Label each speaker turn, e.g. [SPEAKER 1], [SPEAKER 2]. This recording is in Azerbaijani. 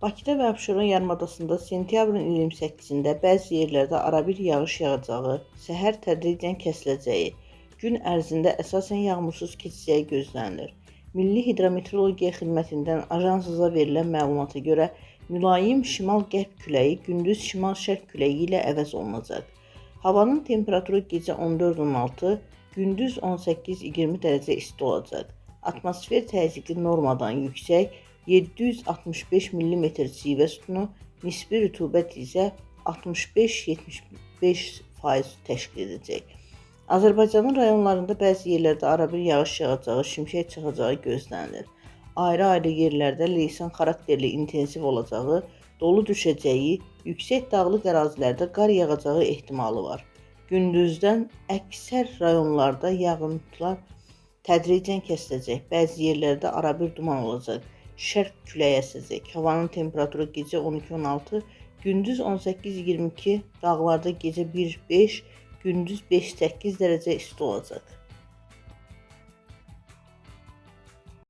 [SPEAKER 1] Bakıda və Abşeron yarımadasında sentyabrın 28-də bəzi yerlərdə arabir yağış yağacağı, səhər tədricən kəsiləcəyi, gün ərzində əsasən yağmursuz keçəcəyi gözlənilir. Milli Hidrometeorologiya Xidmətindən ajansımıza verilən məlumata görə mülayim şimal-qərb küləyi gündüz şimal-şərq küləyi ilə əvəz olunacaq. Havanın temperaturu gecə 14-16, gündüz 18-20 dərəcə isti olacaq. Atmosfer təzyiqi normadan yüksək 765 mm civə sütunu, nisbi rütubət isə 65-75% təşkil edəcək. Azərbaycanın rayonlarında bəzi yerlərdə arabir yağış yağacağı, şimşək çaxacağı gözlənilir. Ayrı-ayrı yerlərdə leysan xarakterli intensiv olacağı, dolu düşəcəyi, yüksək dağlıq ərazilərdə qar yağacağı ehtimalı var. Gündüzdən əksər rayonlarda yağıntılar tədricən kəsiləcək. Bəzi yerlərdə arabir duman olacaq. Şərq küləyi əsəcək. Havanın temperaturu gecə 12-16, gündüz 18-22, dağlarda gecə 1-5, gündüz 5-8 dərəcə isti olacaq.